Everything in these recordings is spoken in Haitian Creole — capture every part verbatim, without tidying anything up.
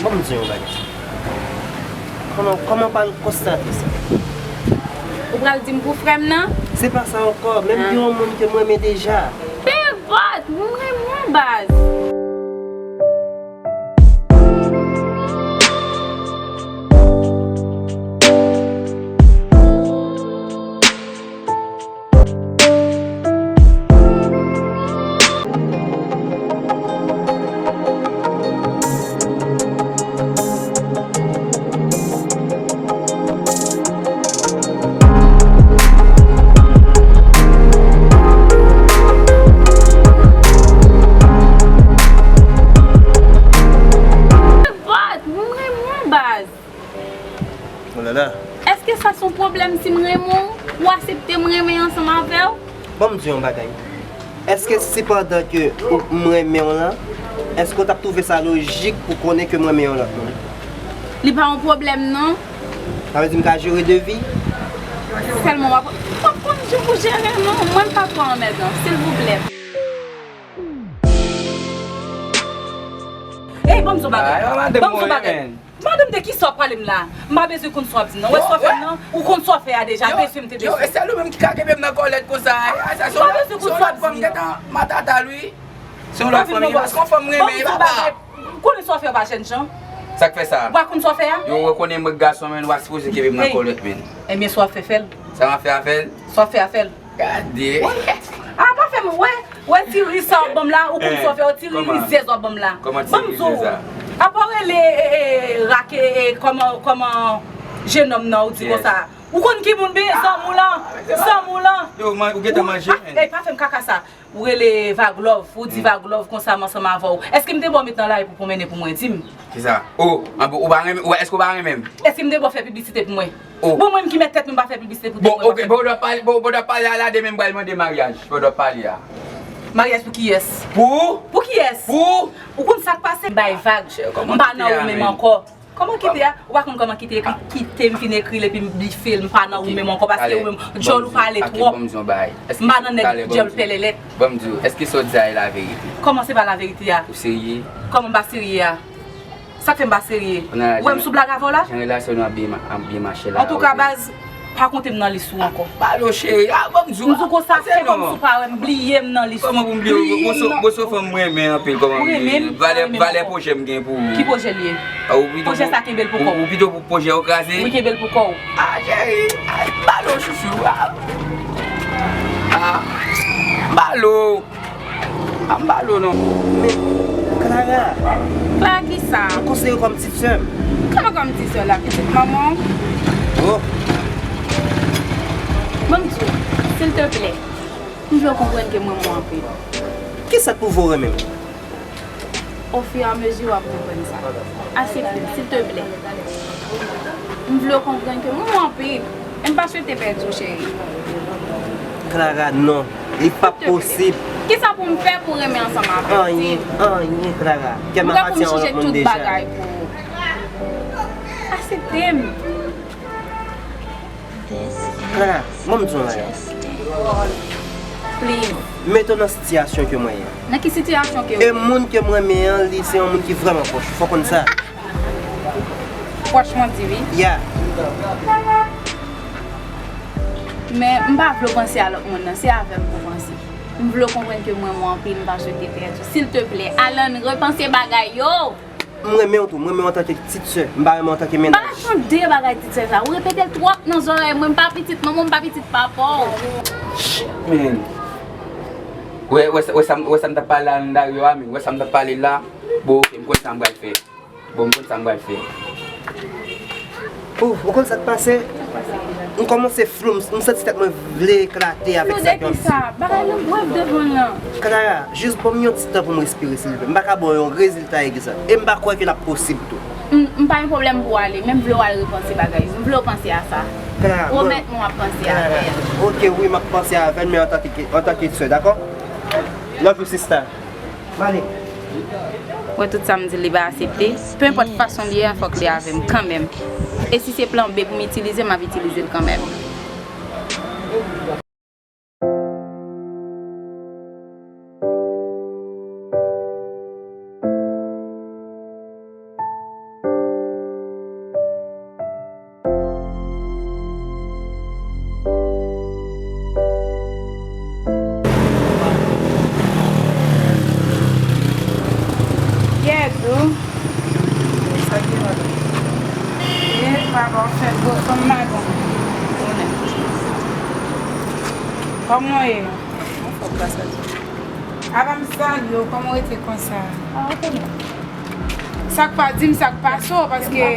Bon, m di yon bagay. Kòman, kòman pa n konstate sa? Ou pral di m pou frè m nan? Se pa sa ankò, men m gen yon moun ke m renmen deja. Pe vòt, m renmen w baz. Vòt, m renmen w baz. Oh là là. Èske sa se yon pwoblèm si m renmen w, ou aksepte m renmen ansanm avè w? Ban m di yon bagay. Èske si pandan ke ou, m renmen w lan, èske w t ap twouve sa lojik pou konnen ke m renmen yon lòt moun? Li pa yon pwoblèm non. Sa vle di m ka jere de vi? Sèlman w ap, w ap konn jan pou jere non. Mwen m pa twò anmèdan, silvouplè. Ey, ban m di yon bagay. Ban m di yon bagay. Madanm, de kisa w ap pale m la? M pa bezwen konn sa w ap di m nan. Ou wè sa w fè m nan? Ou konn sa w fè a deja, bezwen m te bezwen. Yo, e sèl ou menm ki ka kenbe m nan kòlèt konsa. A, sa se yon lòt fanm gentan matata l wi. Se yon lòt fanm, paske yon fanm renmen, papa. M konnen sa w fè a pa jèn jan. Sa k fè sa? Ou pa konn sa w fè a? Yo, ou rekonnen mwen gason, men ou pa sipoze kenbe m nan kòlèt, men. Ebyen, sa w ap fè, fè l. Sa m ap fè a, fè l. Sa w ap fè a, fè l. Gade. A, pa fè m, wè, wè ti ri sa w ap ban m la, ou konn sa w fè, wè ti ri rizyèz w ap ban m la. Kòman ti ri rizyèz sa? Apa w rele, e, e, rak, e, e, kòman, kòman jenòm nan, ou di konsa. Ou konn ki moun, men zanmi w lan, zanmi w lan. Yo, ou gentan manje, men. E, pa fè m kaka sa. Ou rele Vaglove, ou di Vaglove konsa m ansanm avè w. Èske m te ba w met nan lari pou pwonmennen pou mwen, di m? Kisa? O, anben, ou pa renmen, ou, èske ou pa renmen m? Èske m te ba w fè piblisite pou mwen? O. Bon, mwen menm ki mèt tèt mwen pa fè piblisite pou tèt mwen. Bon, oke, pandan w ap pale, bon, pandan w ap pale a la, demen m pral mande maryaj, pandan w ap pale a. Maryaj pou kiyès? Pou? Pou kiyès? Pou? Ou konn sa k pase? M bay vag. M pa nan ou menm ankò. Kòman kite a? Ou pa konn kòman kite ekri? Kite m fin ekri l epi m bife l, m pa nan ou menm ankò paske ou menm djòl ou pale twòp. M pa nan nèg djòl pèlèlèt. Ban m di w, èske sa w di a e laverite? Kòman se pa laverite a? Ou serye? Kòman m pa serye a? Sa k fè m pa serye? Ou wè m sou blag avè w la? Jan relasyon nou ap byen ma-, ap byen mache la. Antouka baz, pa konte m nan lis ou ankò. Balo cheri, a ban m di w. M di w konsa, se kòm si w pa wè m, bliye m nan lis ou. Kòman pou m bliye w? Bon, se yon fanm mwen renmen anpil, kòman m bliye? Valè, valè pwojè m gen pou ou. Ki pwojè l ye? Pwojè sa kenbe l pou kò w. Ou pito pou pwojè yo kraze? Wi, kenbe l pou kò w. A cheri, a, balo chouchou. A, a, balo. A m pa lo non. Men, Clara. Clara kisa? M konsidere w kòm ti sè m. Kòman kòm ti sè w la, pitit manman w? Oh. Ban m di w, silteplè, m vle w konprann ke m renmen w anpil. Kisa k pwouve w renmen m? Ofiramezi w ap konprann sa. Aksepte m, silteplè. M vle w konprann ke m renmen w anpil. E m pa swete pèdi w, cheri. Clara, non. Li p ap posib. Kisa pou m fè pou renmen ansanm avè w? Anyen, anyen, Clara. Kè m apatyen a yon lòt moun deja. M kwè pou m chanje tout bagay pou ou. Aksepte m. Clara, ban m di w yon bagay. Please. Mete w nan sitiyasyon ke mwen ye. Nan ki sitiyasyon ke w ye? E moun ke m renmen an, li se yon moun ki vrèman pwòch. Fò w konn sa. Pwòch mwen di wi. Ya. Men m pa vle w panse a lòt moun nan, se avè m pou w panse. M vle w konprann ke m renmen w anpil, m pa swete pèdi w. Silteplè, Alan, repanse bagay yo! M renmen w tou, m renmen w antanke ti sè, m pa renmen w antanke mennaj. Pa tande bagay ti sè sa, ou repete l twòp nan zòrèy mwen, m pa pitit manman w, m pa pitit papa w. Men, wè, wè, wè sa, wè sa m t ap pale la nan dayò a, men, wè sa m t ap pale la, bon, oke, m konn sa m pral fè. Bon, m konn sa m pral fè. Ou, ou konn sa k pase? M kòmanse flou, m, m santi tèt mwen vle eklate avèk sa k ap di. Flou de kisa? Bagay yo grav devan w lan. Clara, jis ban m yon ti tan pou m respire, silvouplè. M pa ka ba w yon rezilta egzak. E m pa kwè ke l ap posib tou. M, m pa gen pwoblèm pou w ale, men m vle w al repanse bagay yo. M vle w panse a sa. Clara, bon. Pwomèt mwen w ap panse avè l. Oke, wi, m ap panse avè l, men antanke, antanke sè, dakò? Love you, sista. M ale. Wè tout sa m di l, li pa aksepte. Penpòt fason l ye a, fòk li avè m kanmenm. E si se plan B pou m itilize, m ap itilize l kanmenm. Sa va, w fè gwo fanm madanm. Konnen. Kòman w ye? Anfòm, gras a Dye. Apa m salye w, kòman w rete konsa? Ah, ok. Sa k pa, di m sa k pase w, paske,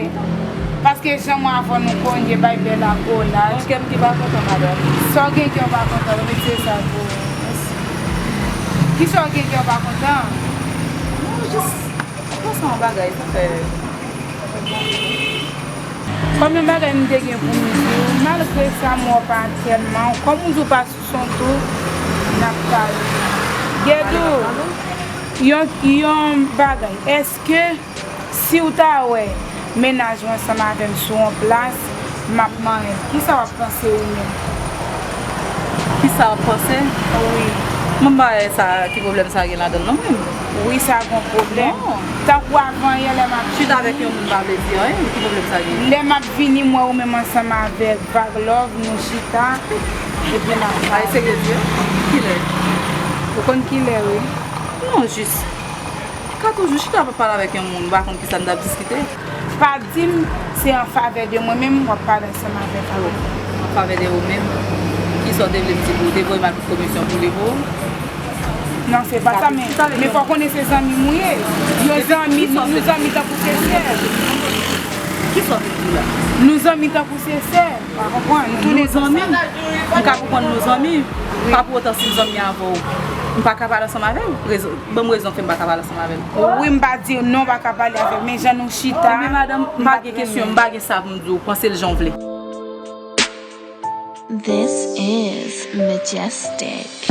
paske jan mwen avè w nou konye bay bèl akolad. Yon kè m ki pa kontan, madanm. Sa w gen kè w pa kontan, remèsye sa pou ou. Mèsi. Kisa w gen kè w pa kontan? Non, jis, panse yon bagay, sa fè. Kòm yon bagay m te gen pou m di w, malgre sa m wè w pa tèlman, kòm ou di w pa sou son tou, n ap pale. Gedou, yon, yon bagay, èske si w ta wè mennaj ou ansanm avè m sou yon plas, m ap manyen l, kisa w ap panse ou menm? Kisa w ap panse? Wi. Mwen m pa wè sa, ki pwoblèm sa gen ladan l non menm. Wi, sa gon pwoblèm. Non. Tankou avan yè lè m ap chita avèk yon moun pa vle di anyen, ki pwoblèm sa gen? Lè m ap vini, m wè ou menm ansanm avèk Vag Love, nou chita, epi n ap pale. Ay, serye di? Kilè? Ou konn kilè, wi. Non, jis. Ka toujou chita ap pale avèk yon moun, m pa konn kisa n t ap diskite. Pa di m se an favè de mwen menm w ap pale ansanm avèk avè m. An favè de ou menm? Kisa w te vle m di pou ou? Te voye m al pou komisyon pou li pou ou? Non, se pa sa, men, men fò w konnen se zanmi m ou ye. Yon zanmi, nou, nou zanmi tankou se sè. Kisa w vin di la? Nou zanmi tankou se sè. Ou pa konprann? Nou touletou zanmi. M ka konprann nou zanmi. Pa pou otan si m zanmi avè w, m pa ka pale ansanm avè w. Rezon, ban m rezon fè m pa ka pale ansanm avè l. Wi, m pa di w non, w pa ka pale avè l, men jan nou chita. Men madanm, m pa gen kesyon, m pa gen sa pou m di w. Panse l jan w vle. This is Majestic.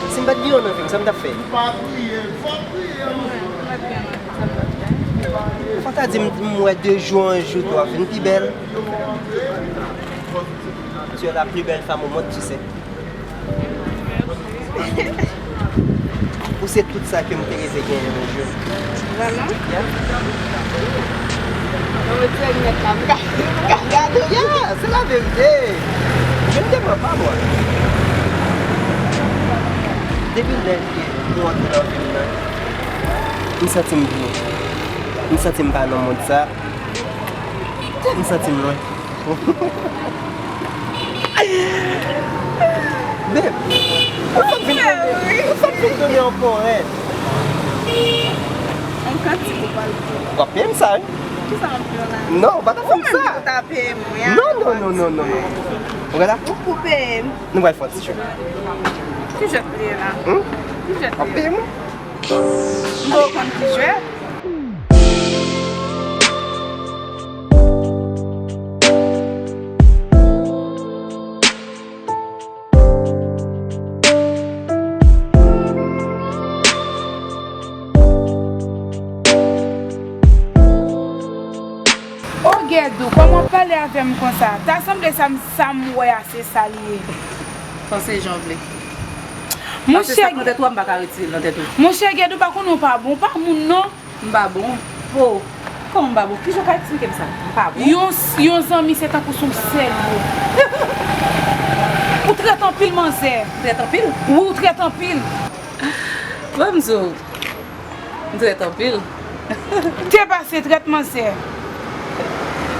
Si m pa t gen yon nan vi m, sa m t ap fè? Fò w ta di m, m wè de jou an jou tou w ap vin pi bèl. Tu es la plus belle femme au monde, tu sais. Ou se tout sa ke m te reve genyen yon jou. Vrèman? Yeah. Mwen retire linèt la, m ka, m ka gade w. Yeah, se la verite. Je ne te mens pas, moi. Depi lè ke ou antre nan vi m nan, m santi m byen. M santi m pa nan mond sa. M santi m lwen. Babe, ou fèk vin tounen, ou fèk vin tounen yon korèt. Yon kantik ou pral fè. W ap peye m sa, wi. Kisa m ap fè la? Non, ou pa ta fè m sa. Ou menm ki ta peye m, wi, a? Non, non, non, non, non, non. Ou gade la? Ou pou peye m. Nou pral fè yon ti jwèt. Ki jwèt li ye la? Hmm? Ki jwèt li ye? W ap peye m? M poko konn ki jwèt. O Gèdou, kòman w pale avè m konsa? Ta sanble sa m, sa m wè a, se sa l ye. Panse jan w vle. Monchè, sa k nan tèt ou a, m pa ka retire l nan tèt ou. Monchè Gèdou, pa konnen w pa bon, w pa moun non. M pa bon? Oh, kòman m pa bon? Kijan w ka eksplike m sa? M pa bon? Yon, yon zanmi se tankou se yon sèl mo. Ou trèt anpil manzè. M trèt anpil? Wi, ou trèt anpil. Ban m di w, m trèt anpil. Te pase trèt manzè.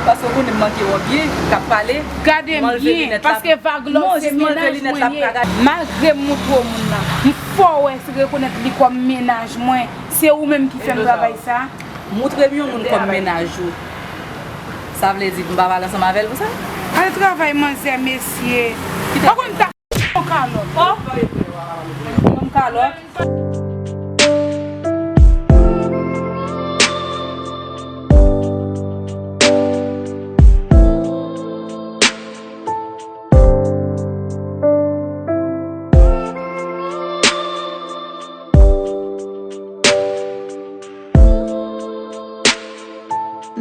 Paske w konnen m manke wè w byen, k ap pale. Gade m byen, paske Vag Love se mennaj mwen ye. Malgre m moutre w moun nan, m fè w wè, rekonèt li kòm mennaj mwen. Se ou menm ki fè m travay sa. Moutre m yon moun kòm mennaj ou. Sa vle di m pa pale ansanm avè l pou sa? Al travay manzè, mesye. Pa konn ta yon kalòt. Oh! Yon kalòt.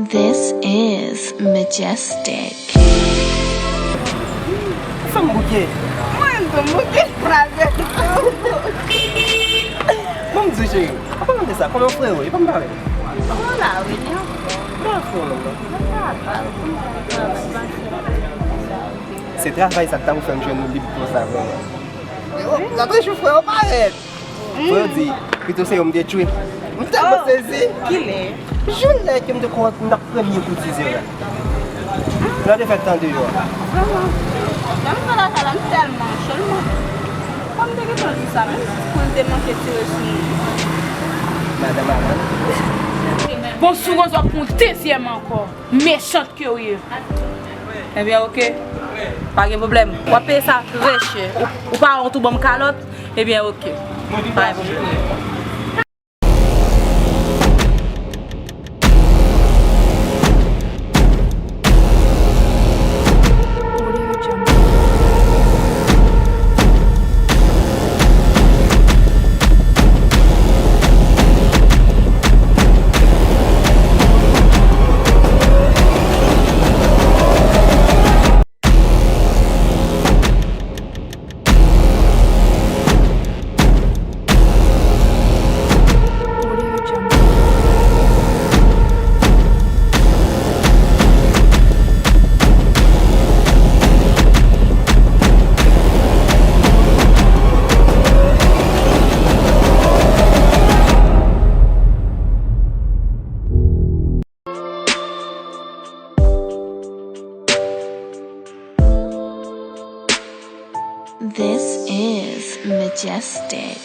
This is Majestic. Fanm bouke. Mwen tou bouke. Fraze tou. Bon, m di w, cheri. Kòman frè w ye? Ban m pale. Kòman w la, William? Kòman frè w menm non? Mwen pa mal, kòman w travay, pa fè sa, ok. Se travay sa k ta pou fè m jwenn ou lib konsa, vrèman. Yo, la toujou frè w parèt. Frè w di, pito se yo m te tchwe. M tèlman sezi. Kilè? Jou lè ke m te konn wè m t ap premye koutize la. Lè w te fè tan deyò a. Vrèman. Lè m fè lakay la, m tèlman cho, m manke. Kòm m te gentan di sa, menm ti poul te manke tire sou nou. Madanm Alan. Bon, si w konn sa w ap pran yon dezyèm ankò. Mechant ke w ye. Ebyen, oke. Pa gen pwoblèm. W ap peye sa trè chè. Ou, ou pa wont ou ban m kalòt? Ebyen, oke. Pa gen pwoblèm. This is Majestic.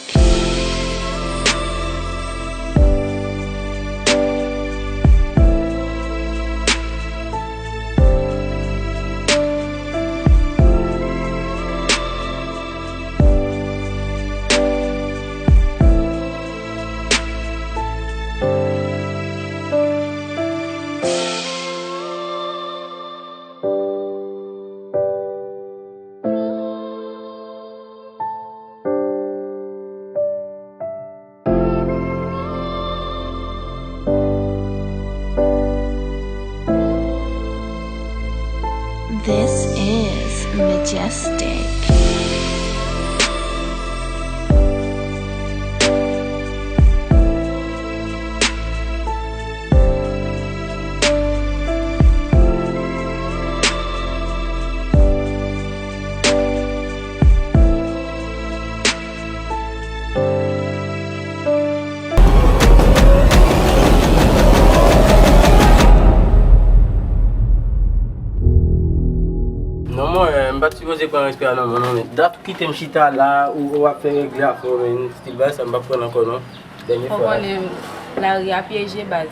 This is Majestic. Non, mwen, m pa t sipoze pran respè a nan men w, non, men dat ou kite m chita la, ou, ou ap fè regle afè w, men stil bagay sa, m p ap pran l ankò, non. Dènye fwa. Ou konnen lari a pyeje, baz.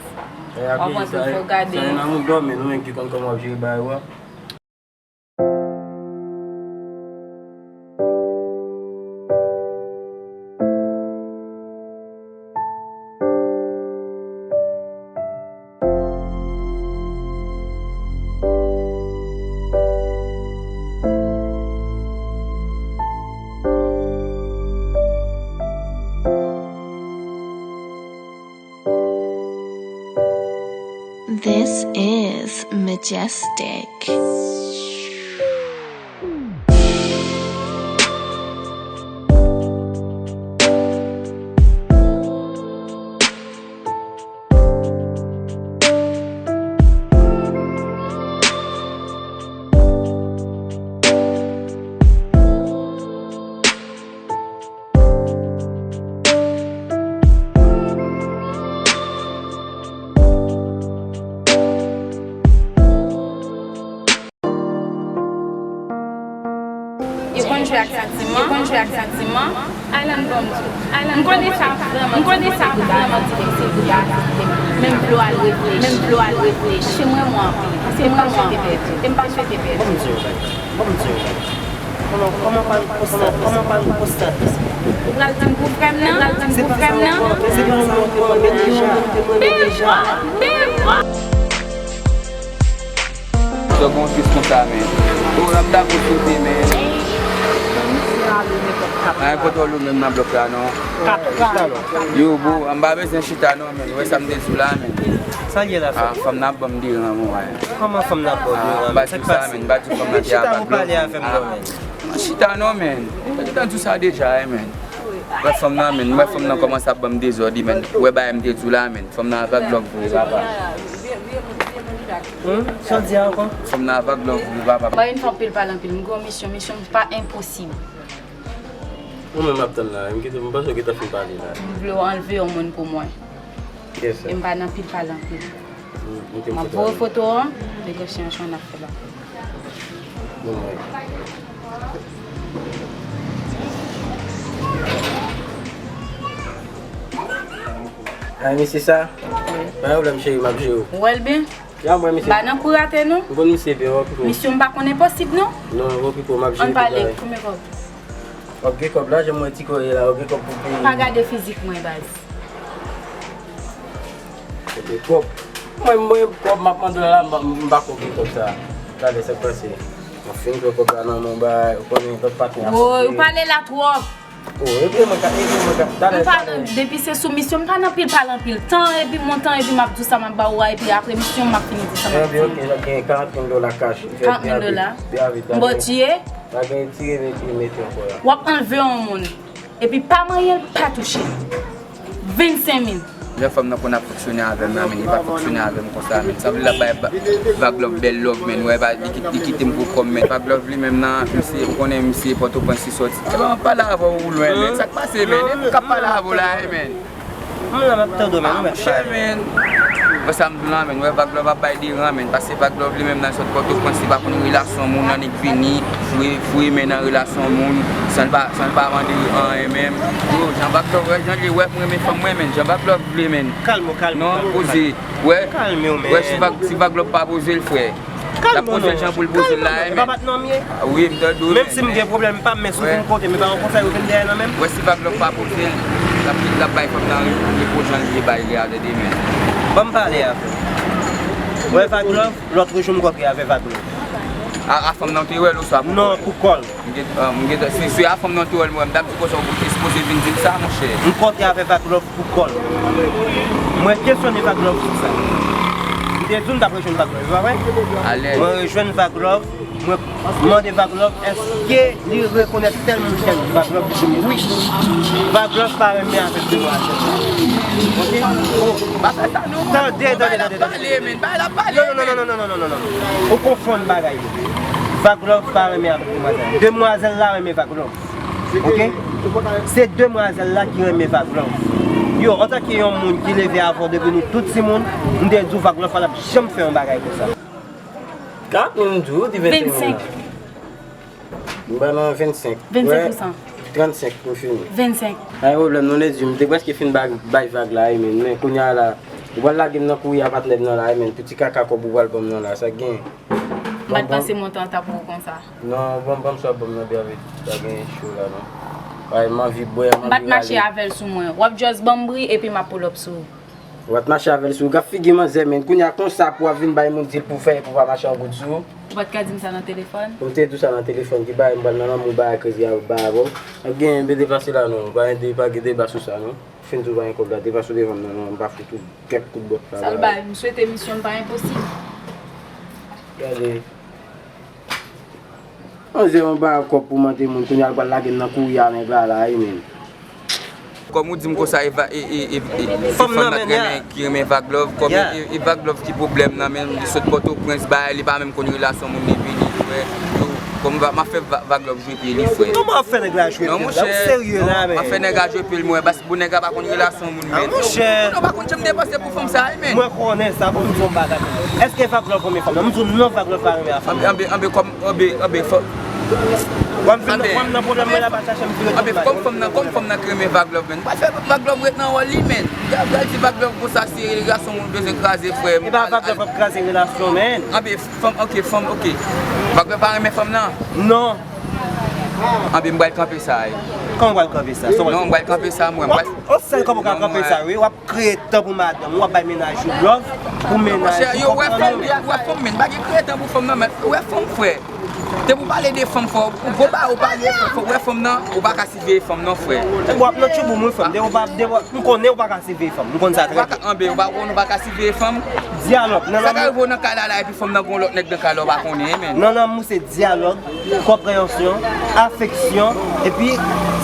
Lari a pyeje, sa, sa e nan mouda w, men nou menm ki konn kòman w ap jere bagay ou a. This is Majestic. Yo konn jwe ak santiman, yo konn jwe ak santiman. Alan, ban m di w. Alan, m konnen sa vrèman difisil pou w ta asepte m. Men m vle w al reflechi. Men m vle w al reflechi. Paske m renmen w anpil. Paske m pa swete pèdi w. E m pa swete pèdi w. Ban m di w. Ban m di w. Kòman, kòman pa n konstan? Kòman pa n konstan? Ou pral di m pou frè m nan? Ou pral di m pou frè m nan? Se pa sa ankò. Se pa sa ankò. Mwen te renmen deja. Mwen te renmen deja. Sò gon fis konsa, men. O, l ap dakò sou te, men. A, enpòte w menm nan blòk la, non. Yo, bo, m pa bezwen chita, non, men. Ou wè sa m te di w la, men. Sa l ye la, frè? A, fanm nan ap ban m deran, mwen. Kòman fanm nan ap ban w deran? M pa di w sa, men. M pa di w fanm nan te aba blòk. Chita pou pale avè m, non, men. Mwen chita, non, men. Mwen te tann di w sa deja, wi, men. Wè fanm nan, men, wè fanm nan kòmanse ap ban m dezòd, men. Wè bagay m te di w la, men. Fanm nan a vag love vre, papa. Hmm? Sa w di a ankò? Fanm nan a vag love vre, papa. Mwen yon fanm pil pale anpil, m gen yon misyon, misyon m pa enposib. Ou menm ap tann la, m kite, m panse w gentan fin pale la. M vle w anlve yon moun pou mwen. Yes, E m pa nan pil pale anpil. m te M ap foto voye a. Foto an, negosye yon chan n ap fè bagay. Bon, mwen. Ay, mesye sa? Pa gen pwoblèm, cheri, m ap jere w. Ou wè l byen? Ya, mwen, mesye. Ba nan kou rate non. M konn misye byen, w ap kou. Misyon m pa konn enposib non. Non, w ap kou, m ap jere Ann pale, tout bagay. Konbyen kòb? W ap gen kòb la, jan mwen ti kò ye la, w gen kòb pou peye. Pa gade fizik mwen baz. Kote kòb? Mwen, mwen, kòb m ap mande w la, m pa- m pa konn gen kòb sa. Gade sa k pase. M ap fin pran kòb la nan men w, ba, ou konnen lòt patnè a. Woy, ou pale la twòp. Oh, epi mwen ka, epi mwen ka. Talè, M pa talè. Depi se sou misyon, m pa nan pil pale anpil tan, epi montan, epi m ap di w sa m ap ba ou a, epi apre misyon, m ap fini di sa m ap Epi, di. ok, l ap gen karant mil dola cash. Karant mil dola. M ba w tiye. Pa gen tire mete mete ankò la. W ap anlve yon moun. Epi pa manyen l, pa touche l. Vennsenk mil. Jan fanm nan konn ap fonksyone avè m nan, men li pa fonksyone avè m konsa, men. Sanble l ap bay va- vag love bèl love, men. Wè, pa, li ki- li kite m pou kò m, men. Vag love li menm nan, misye, ou konnen misye Pòtoprens li sòti. E pa m ap pale avè w ou lwen, men. Sa k pase, men? E m k ap pale avè w la, e, men. Mwen la m ap tande w, men, ou mèt Monchè, pale. Men. Wè sa m di w la, men. Wè vag love ap bay deran, men. Pase vag love li menm nan, li sòt Pòtoprens, li pa konn relasyon moun annik vini, foure, foure men nan relasyon moun, san l pa, san l pa mande anyen menm. Yo, jan vag love, wè, jan li wè m renmen fanm mwen, men. Jan vag love vle, men. Kalme w, kalme w. Non, poze. Wè, Kalme w, men. Wè, si vag, si vag love pa poze l, frè. L ap poze l jan pou l poze l la, E pa bat non m ye. Wi, m tande w. Menm si m gen pwoblèm, m pa men si w vin kote m, e pa yon konsèy ou vin dèyè nan men m. Wè, si vag love pa poze l, l ap, l ap bay fanm nan repo jan l te bay li a, tande, men. Ban m pale avè w. Wè, vag love, lòt jou m kontre avè vag love. A, a fanm nan w te wè l oswa pou Non, pou kò l. M gen, ah, m gen, si, si a fanm nan te wè l, mwen, m t ap di konsa, ou te sipoze vin di m sa, monchè. M kontre avè vag love pou kò l. Mwen kesyone vag love sou sa. M te di w m t ap rejwenn vag love, e pa vre? Alèz. Mwen rejwenn vag love, mwen mande vag love, èske li rekonèt tèl moun tèl moun? Vag love di m wi. Vag love pa renmen avèk demwazèl. Ok? Pa fè sa non. Tande, tande, tande, tande. Pale, men, bay la pale. Non, non, non, non, non, non, non, non, non. Ou konfonn bagay yo. Vag love pa renmen avèk demwazèl. Demwazèl la renmen vag love. Ok? Se demwazèl la ki renmen vag love. Yo, antanke yon moun ki leve avè w depi nou tout timoun, m te di w vag love pa t ap janm fè yon bagay konsa. Ka, m di w, di vennsenk mil. Vennsenk. M ba nan vennsenk. Vennsenk pou san. Trannsenk pou fini. Vennsenk. Pa gen pwoblèm non, Ledi, m te prèske fin bay, bay vag la, wi, men, men kounye a la, ou pral lage m nan kouri a patnè m nan la, wi, men, pou ti kaka kòb ou pral ban m nan la, sa k gen? M pa t panse montan an t ap wo konsa. Non, ban m, ban m sa w ap ban m nan byen vit, pa gen cho la, non. Ay, m anvi bwè, m M pa t anvi mache rale. Avè l sou mwen. W ap just ban m bri epi m ap pull up sou ou. Ou pa t mache avè l sou, gad figi manzè, men, kounye a konsa pou w ap vin bay moun di l pou fè, pou w pa mache an goud sou. Ou pa t ka di m sa nan telefòn? Pou m te di w sa nan telefòn, ki bagay m pral nan lanmou bagay krezi a bay avè w. Ap gen, m te depase la non, pa gen de, pa gen deba sou sa non. Fin tou pa gen kòb la, depase w devan m nan non, m pa fout ou kèk kout bòt la. Sa l bay, m swete misyon n pa enposib. Gade. Manzè yon bagay kòb pou mande moun, kounye a l pral lage m nan kouri a nèg la la, wi men. Kòm ou di m konsa, e, e, e, e, e, se fanm nan ki renmen, ki renmen vag love, kòm e, e, e vag love ki pwoblèm nan, men li sot Pòtoprens, bay, li pa menm konn relasyon moun li vini, frè. Yo, kòm va, m ap fè va- vag love jwe pye li, frè. Kòman w ap fè nèg la jwe pye la? Ou serye la, men? M ap fè nèg la jwe pye l, mwen, paske bon nèg la pa konn relasyon moun, men. Monchè. Ou pa konn janm depanse pou fanm sa, wi, men. Mwen konnen sa, pou m di w yon bagay. Èske vag love renmen fanm nan? M di w non, vag love pa renmen fanm nan. Anbe, anbe, kòm, anbe, anbe, fò- W ap vin nan pwoblèm mwen la, pa chache m vin nan pwoblèm. Kòm fanm nan, kòm fanm nan ki renmen vag love, men. Ou pa fè vag love ret nan wòl li, men. Gade, gade ti vag love konsa, si relasyon moun bezwen kraze, frè. E pa vag love ap kraze relasyon, men. Anbe, fanm, ok, fanm, ok. Vag love pa renmen fanm nan? Non. Anbe, m pral kanpe sa, wi. Kòman w pral kanpe sa? Non, m pral kanpe sa, mwen. M pral- Yon sèl kòman w ka kanpe sa, wi. W ap kreye tan pou madanm ou, w ap bay mennaj ou love, pou mennaj ou, Yo, wè fanm, konprann ou? Wè fanm, men, pa gen kreye tan pou fanm nan, men, wè fanm, frè. Depi w pale de fanm, fò, ou gwo ba, ou pale, fò, wè fanm nan, ou pa ka siveye fanm nan, frè. W ap nan tchoubou m, wi, frè m. Depi w pa, depi w, m konnen ou pa ka siveye fanm. M konn sa trè byen. Anbe, ou pa konn, ou pa ka siveye fanm. Dyalòg. Nan, Sa ka nan, rive w nan kay la, la, epi fanm nan gon lòt nèg nan kay la, ou pa konnen, men. Nan lanmou se dyalòg, konpreyansyon, afeksyon, epi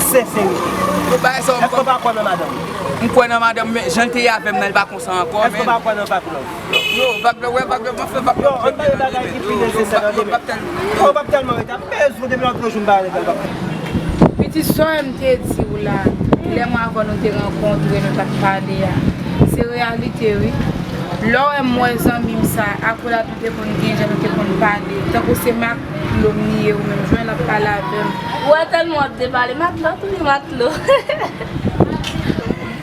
senserite. Yo, bagay sa yo, m Èske w pa kwè nan madanm? M kwè nan madanm, men jan l te ye avè m nan, li pa konsa ankò, Èske w men pa kwè nan Vag Love? Yo, Vag Love, wè, Vag Love, m ap fè Vag Yo, Love ann pale bagay ki pi nesesè nan demen. Yo, m p ap tèlman rete. Bezwen depi lòt jou m pa rete, m p ap Pitit, sa w wè m te di w la, lè mwen avè w nou te rankontre, nou t ap pale a, se reyalite, wi. Lè w wè m wè zanmi m sa, akolad nou te konn gen, jan nou te konn pale, tankou se matlo m li ye, ou menm, jwenn l ap pale avè m. Ou wè tèlman w ap depale, matlo, touye matlo.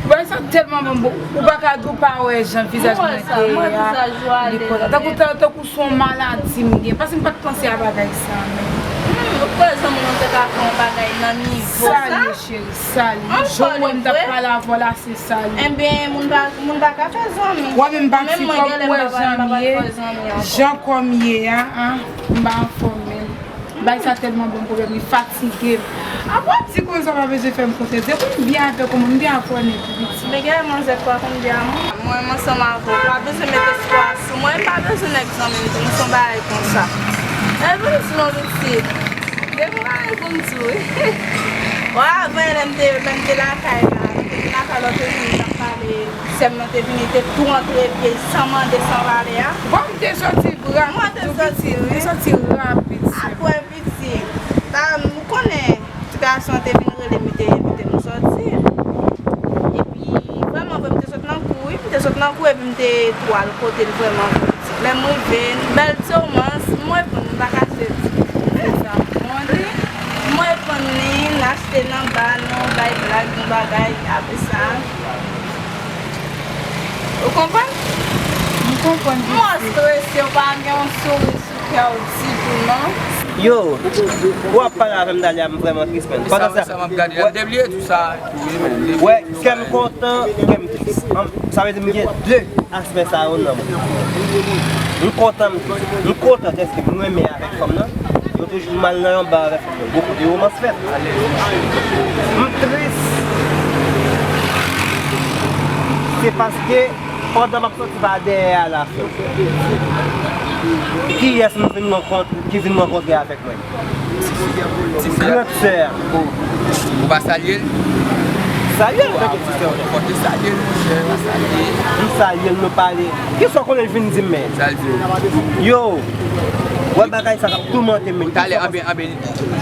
Bagay sa tèlman bon, bon, ou pa ka di w pa wè jan vizaj mwen te ye a, li konsa. Tankou, tankou se yon maladi m gen, paske m pa t panse a bagay sa menm. Hmm, ou kwè zanmi w te ka fè yon bagay nan nivo sa? Sa l ye, cheri, sa l ye. Jan w wè m t ap pale avè w la, se sa l ye. Enben, moun pa, moun pa ka fè zanmi. Wè, men m pa ti kòm ou wè jan m ye, jan kò m ye a, an, m pa anfòm menm. Bagay sa tèlman ban m pwoblèm, li fatige m. Apre w ap di konsa w pa bezwen fè m konfyans. Depi m byen avèk ou, m byen avè w nèt, wi, pitit. Men gen manzè kwa konn byen a mwen. Mwen, m ansanm avè w. Pa bezwen met espwa sou mwen, m pa bezwen nèg zanmi m tou, m se yon bagay konsa. Epi m di w, pitit, gen yon bagay pou m di w, wi. Wè, avan, lè m te, lè m te lakay la, m te vin lakay lòt jou, m t ap pale, sè m nan te vini, te tou antre pye l san mande, san pale a. Bon, m te soti rapid, tou pitit, m te soti rapid, sè m. Apre, pitit, ba, ou konnen, ti gason an te vin rele m, li te envite m soti. Epi, vrèman vre, m te sot nan kou, wi, m te sot nan kou, epi m te tou al kote l vrèman vre. Lè m rive, bèl ti omans, m reponn, m pa kache di. Se sa m di. M reponn li, n achte nan ba, nou bay blag, nou bagay, apre sa. Ou konprann? M konprann, pitit. M wè w strese, w pa gen yon souri sou kè w ditou, non. Yo, w ap pale avè m, Dalia, m vrèman tris, menn. Pandan sa, sa m ap gade la, m te bliye tou sa, tou, wi, menn. Wè, kè m kontan, kè m tris. An, sa vle di m gen de aspè sa yo nan mwen. M kontan, m tris. M kontan dèske m renmen avèk fanm nan. Yo toujou mal nan yon ba avèk fanm nan. Gwo kote romans fèt. M tris. Se paske pandan m ap soti pa dèyè a la, kiyès m vin rankontre, ki vin rankontre avèk mwen? Ti fi a. Ti fi a. Gran sè a. Ou, ou pa salye l? Salye l, tanke ti sè w. Fò te salye l, monchè, pa salye. M salye l, nou pale. Kisa w konnen l vin di m, men? Sa l di w? Yo, wè bagay sa k ap toumante m, men. Talè, anben, anben,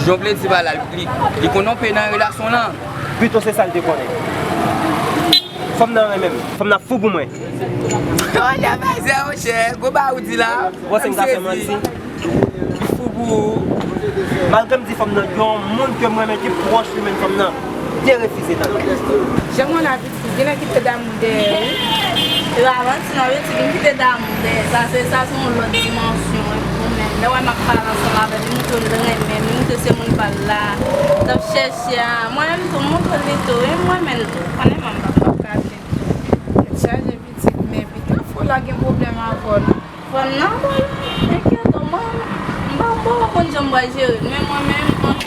jan w vle di pa la, li, li konn yon pe nan relasyon lan. Pito se sa l te konnen. Fanm nan renmen m. Fanm nan fou pou mwen. Oh, lè mizè, monchè. Gwo ba ou di la. Ou panse m ka fè manti? Li fou pou ou. Malgre m di fanm nan, gen yon moun ke m renmen ki pwòch li menm fanm nan te refize tande. Jan mwen la pitit, gen nèg ki te damou dèyè, wi. E pa manti non, pitit, m kite damou dèyè. Sa se, sa se yon lòt dimansyon, wi, pou mwen. Lè w wè m ap pale ansanm avè l, li montre l renmen m, li montre se moun pa l la. T ap chèche a. Mwen menm tou, m montre l li tou, wi, m renmen l tou. Konnen mwen m p ap kache l tou. Tèt chaje pitit, men pitit fò la gen pwoblèm avè w. Fanm nan, bon, enkyèt w, mwen, m pa, m pa konn jan m pral jere l, men mwen menm, mwen.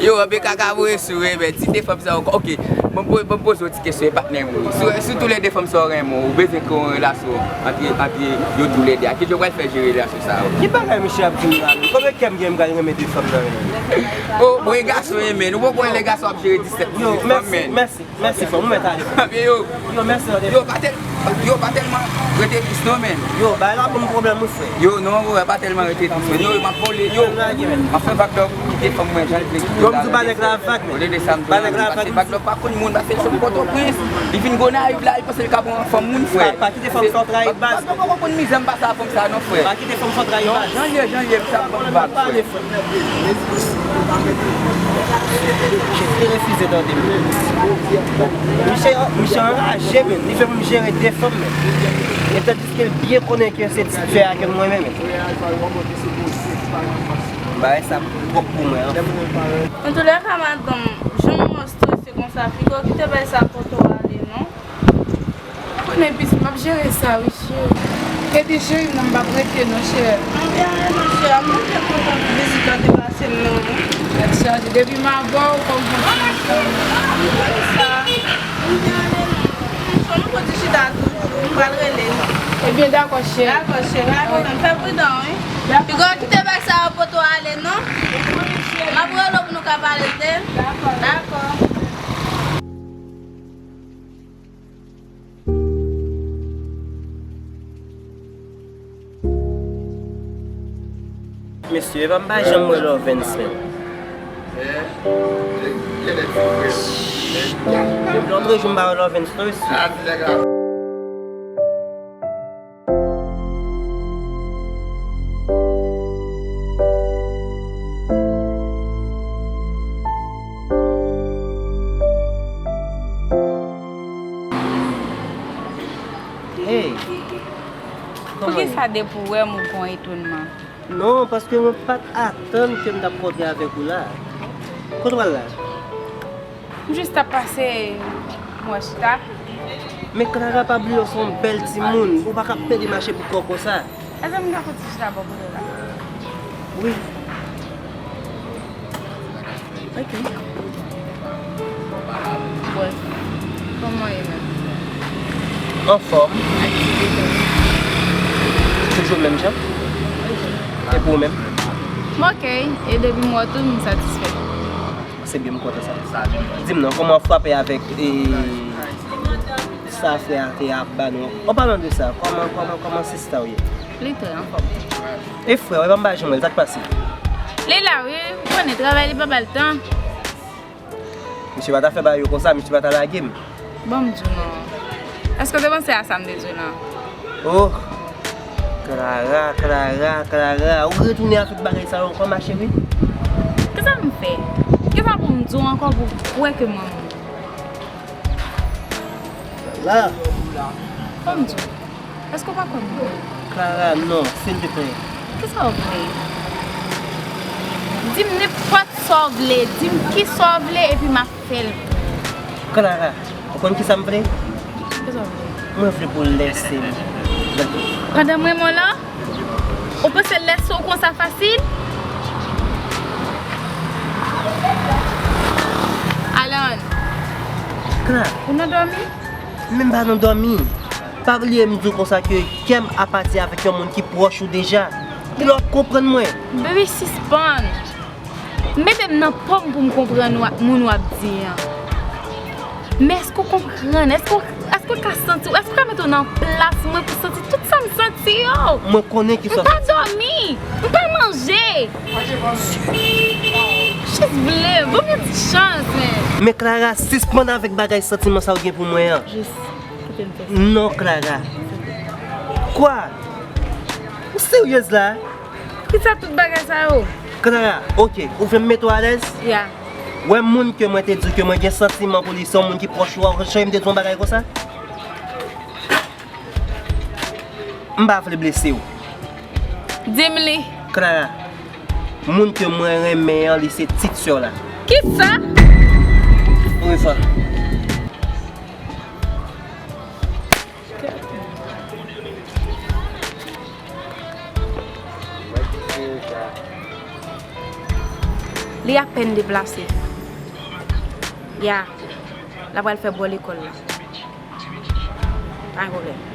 Yo, anben kaka voye sou, enben, ti de fanm sa yo, ok, bon, bon, bon, poze yon ti kesyon, e patnè m, wi. Si, si tou le de fanm sa yo renmen w, ou bezwen kreye yon relasyon ant, ant yo tou le de a, kijan w pral fè jere relasyon sa yo? Ki bagay misye ap di m la, men? Konbyen kè m gen m pral renmen de fanm nan, men? Oh, bon, e gason, enben, nou poko wè lè gason ap jere disèt, dizuit fanm, men. Mèsi, mèsi. Mèsi, frè m, ou mèt ale. Ebyen, yo, yo, mèsi, yo, pa tèl-, yo, pa tèlman rete tris non, men. Yo, bagay la ban m pwoblèm, wi, frè. Yo, non, frè, pa tèlman rete tris, men. Yo, m ap vole, yo, m ap fè Vag Love kite fanm mwen jan l vle kite. Yo, m di w ba nèg la vag, men. Olye de sa, m di w, ba nèg la vag, men. Vag Love pa konn moun, paske l sot Pòtoprens, li vin Gonayiv la, li panse l ka pran fanm moun, frè. Pa, pa kite fanm sa w trayi, baz. Vag Love poko konn mizè m pase a fanm sa, non, frè. Pa kite fanm sa w trayi, baz. Non, jan l ye, jan l ye, m sa ap konn vag, frè. Misye te refize tande m. Misye, misye anraje, men. Li fè pou m jere de fanm, men. E tandiske l byen konnen ke se ti sè a ke m renmen, men. Bagay sa twòp pou mwen, an. Antoulèka, madanm, jan m wè w strese konsa, piga w kite bagay sa pote w ale, non. Konnen pitit, m ap jere sa, wi, cheri. Epi cheri m nan, m p ap rete non, cheri. Anben, anben, cheri, mwen byen kontan pou vizit ou te pase m nan, wi. Tèt chaje. Depi m avè w, kòm bon ti mesye. Sa, m byen ale non. Cheri, nou poko chita toujou, m pral rele. Ebyen, dakò, cheri. Dakò, cheri, pa kontan. Fè pridan, wi. Dakò. Piga w kite bagay sa yo pote w ale, non. M ap rele w pou nou ka pale de l. Dakò. Dakò. Mesye, epa m pa janm wè Lovens, men. Depi lòt jou m pa wè Lovens non, mesye. Hey! Poukisa depi w wè m ou gon etonman? Non, paske mwen pa t atann ke m t ap kontre avèk ou la. Kote w al la? M jis t ap pase, m wè chita. Men Clara, pa bliye w se yon bèl timoun, ou pa ka pede mache pou kò w konsa. Èske m ka fè ti chita bò kote w la? Wi. Ok. Bon, kòman w ye menm? Anfòm. Aktivite w? Toujou menm jan. E pou ou menm? M ok. E depi m wè w tou, m satisfè. Se byen, m kontan sa. Di m non, kòman w frape avèk, e, sa frè a te ap ba nou? An palan de sa, kòman, kòman, kòman sista w ye? Li trè anfòm. E frè w, epa m pa janm wè l, sa k pase? Li la wi, ou konnen travay li pa ba l tan. Misye pa ta fè bagay yo konsa, misye pa ta lage m. Ban m di w non. Èske w te panse a sa m te di w lan? Oh! Clara, Clara, Clara, ou retounen avèk bagay sa yo ankò, ma chérie? Kisa m fè? Kisa pou m di w ankò pou w kwè ke m renmen w? La. Ban m di w. Èske w pa kwè m? Clara, non, silvouplè. Kisa w vle? Di m nenpòt sa w vle. Di m kisa w vle epi m ap fè l pou ou. Clara, ou konn kisa m vle? Kisa w vle? Mwen vle pou w lèse m. Pandan m renmen w lan? Ou panse l lèse w konsa fasil? Alan. Clara. Ou nan dòmi? Menm pa nan dòmi. Pa bliye m di w konsa ke kè m apati avèk yon moun ki pwòch ou deja. Lè w ap konprann mwen. Baby, sispann. Mete m nan po m pou m konprann w, moun w ap di an. Men èske w konprann? Èske w, èske w ka santi w? Èske w ka mete w nan plas mwen pou santi tout sa m santi yo? Mwen konnen ki sa. M pa dòmi. M pa manje. Jis vle, ban m yon ti chans, men. Men Clara, sispann avèk bagay santiman sa w gen pou mwen an. Jis kite m fè sa. Non, Clara. Kwa? Ou seryez la? Kisa tout bagay sa yo? Clara, ok, ou vle m mete w alèz? Ya. Wè moun ke mwen te di ke mwen gen santiman pou li, se yon moun ki pwòch ou a, ou janm te di yon bagay konsa? M pa vle blese w. Di m li. Clara, moun ke mwen renmen an, li se tit sè w la. Kisa? Wi, sa. Li apèn deplase. Ya. L ap al fè bò lekòl la. Pa gen pwoblèm.